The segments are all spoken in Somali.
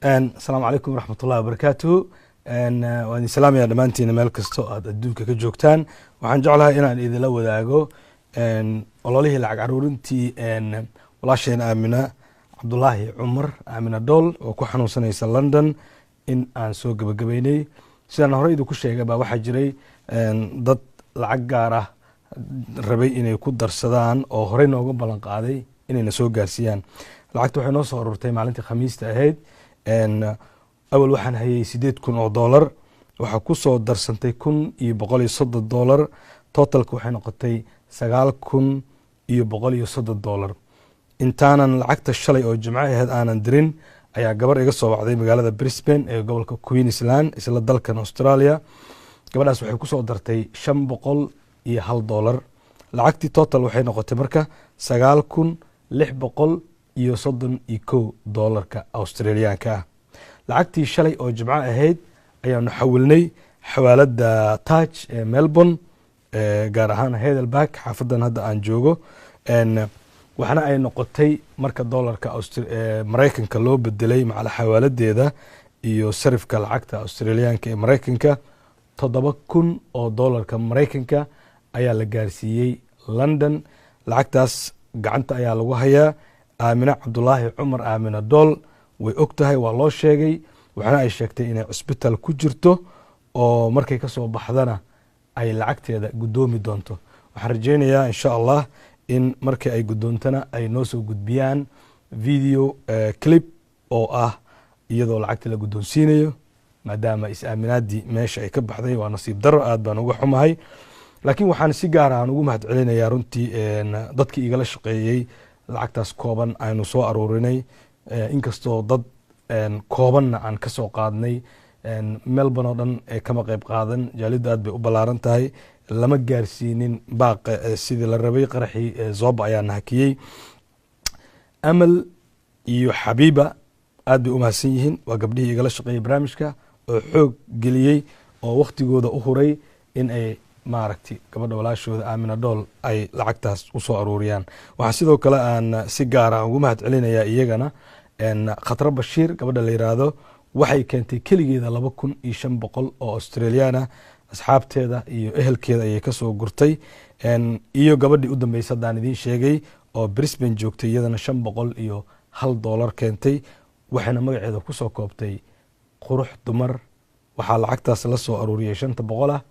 Asalaamu calaykum waraxmat ullahi wabarakaatuhu. Waan idin salaamayaa dhammaantiina meel kasto aad adduunka ka joogtaan. Waxaan jeclahay inaan idinla wadaago ololihii lacag caruurintii walaasheen Aamina Cabdulaahi Cumar, Aamina Dhool, oo ku xanuunsanaysa London, in aan soo gebagabeynay. Sidaan horey idinku sheegay baa waxaa jiray dad lacag gaar ah rabay inay ku darsadaan oo horey nooga ballan qaaday inayna soo gaarsiiyaan lacagta. Waxay noo soo ururtay maalintii Khamiista ahayd. Awal waxaan hayay 8,000 oo dollar, waxaa ku soo darsantay $1,130. Totalka waxay noqotay $9,130. Intaanan lacagta shalay oo Jimco ahayd aanan dirin ayaa gabar iga soo wacday magaalada Brisbane ee gobolka Queensland, isla dalkan Australia. Gabadhaas waxay kusoo dartay $501. Lacagtii total waxay noqotay marka $9,631 doolarka Australiyaanka ah. Lacagtii shalay oo Jimco ahayd ayaanu xawilnay xawaalada Taj ee Melbourne, gaar ahaan Heidelberg, xaafadan hadda aan joogo. Waxaana ay noqotay marka doolarka Maraykanka loo bedelay macala xawaaladeeda iyo sarifka lacagta Australiyaanka ee Maraykanka, 7,000 oo doolarka Maraykanka ayaa la gaarsiiyey London. Lacagtaas gacanta ayaa lagu hayaa. Aamine Cabdulaahi Cumar, Aamina Dool, way og tahay, waa loo sheegay. Waxaana ay sheegtay inay cusbitaal ku jirto oo markay ka soo baxdana ay lacagteeda guddoomi doonto. Waxaan rajeynayaa insha Allah in markii ay guddoontana ay noo soo gudbiyaan video clip oo ah iyadoo lacagta la guddoonsiinayo, maadaama is-aaminaadii meesha ay ka baxday. Waa nasiib daro, aad baan uga xumahay, laakiin waxaan si gaar aan ugu mahad celinayaa runtii dadkii igala shaqeeyey lacagtaas kooban aynu soo aruurinay. Inkastoo dad koobanna aan ka soo qaadnay, Melbourne oo dhan kama qayb qaadan, jaaliddu aad bay u ballaaran tahay, lama gaarsiinin baaqa sidii la rabay. Qaraxii Zoba ayaa na hakiyey. Amal iyo Xabiiba aad bay u mahadsan yihiin, waa gabdhihii igala shaqeeyey barnaamijka oo xoog geliyey oo waktigooda u huray in ay maaragtay gabadha walaashooda Aamina Dhool ay lacagtaas usoo aruuriyaan. Waxaa sidoo kale aan si gaara ugu mahad celinayaa iyagana Khatra Bashiir, gabadha la yiraahdo. Waxay keentay keligeeda 2,500 oo Australian ah, asxaabteeda iyo ehelkeeda ayay kasoo gurtay. Iyo gabadhii u dambeysay haddaan idiin sheegay oo Brisbane joogtay, iyadana $501 keentay, waxayna magaceeda kusoo koobtay Qurux Dumar. Waxaa lacagtaas la soo aruuriyey 500 ah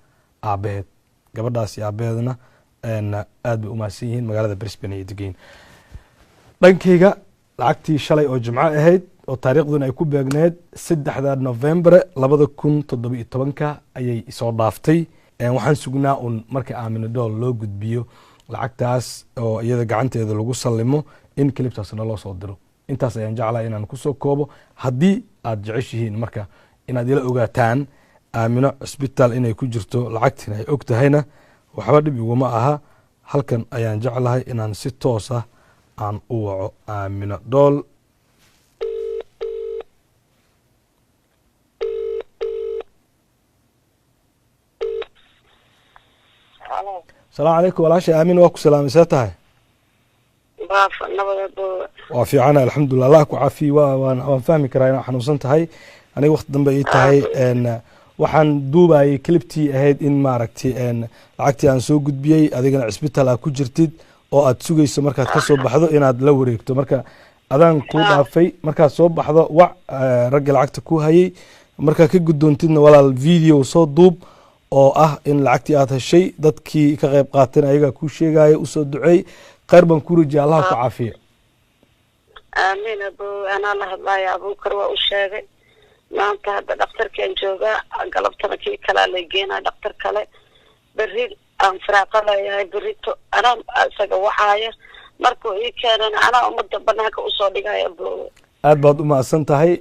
aabaheed. Gabadhaasi aabaheedna aad bay u mahadsan yihiin, magaalada Brisbane ay degeyin. Dhankayga lacagtii shalay oo Jimco ahayd oo taariikhduna ay ku beegneed 3da November 2017-ka ayay isoo dhaaftay. Waxaan sugnaa un marka Aamina Dhool loo gudbiyo lacagtaas oo iyada gacanteeda lagu sallimo in cliptaasna loo soo diro. Intaas ayaan jeclahay inaan kusoo koobo. Haddii aad jeceshihiin marka inaad ila ogaataan Aamino cusbitaal inay ku jirto, lacagtiina ay og tahayna, waxba dhib iguma aha. Halkan ayaan jeclahay inaan si toos ah aan u waco Aamino Dhool. Asalaamu calaykum walaashay Aamin, waa ku salaamay, see tahay? Waa fiicana, alxamdulilah, Allah ku caafiy. Waan fahmi karaa inaad xanuunsan tahay. Aniga waqti dambe ii tahay. Waxaan duubayay cliptii ahayd in maaragtay lacagtii aan soo gudbiyey, adigana cisbitaal aad ku jirtid oo aad sugayso markaad ka soo baxdo inaad la wareegto. Marka adaan kuu dhaafay, markaad soo baxdo wac ragga lacagta ku hayay. Markaad ka guddoontidna walaal video soo duub oo ah in lacagtii aad heshay, dadkii ka qayb qaateen ayagaa kuu sheegaya. Usoo duceey, khayr baan kuu rajiyay, Allah ku caafiya. Aamiin abo. Anaa la hadlaaya Abuukar, waa u sheegay. Maanta hadda dhakhtarkaan joogaa, galabtana kii kalaa lay geenaa dhakhtar kale. Berri aan firaaqa leeyahay, berrito anaa isaga waxaaya markuu ii keenana anaa ummadda banaanka usoo dhigaya abo. Aad baad u mahadsan tahay.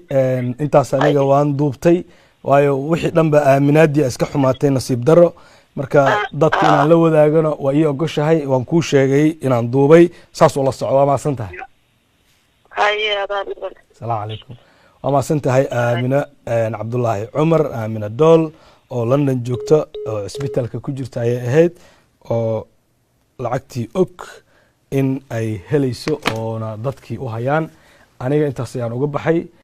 Intaas aniga waan duubtay, waayo wixii dhan ba aaminaadii iska xumaatay, nasiib daro. Marka dadka inaan la wadaagano waa ii ogoshahay, waan kuu sheegay inaan duubay, saas ula soco. Waa mahadsan tahay. Haye, adaa mudan. Asalaamu calaykum. Waa mahadsan tahay Aamina Cabdulaahi Cumar, Aamina Dool, oo London joogta oo cisbitaalka ku jirta ayay ahayd, oo lacagtii og in ay helayso oona dadkii u hayaan. Aniga intaas ayaan uga baxay.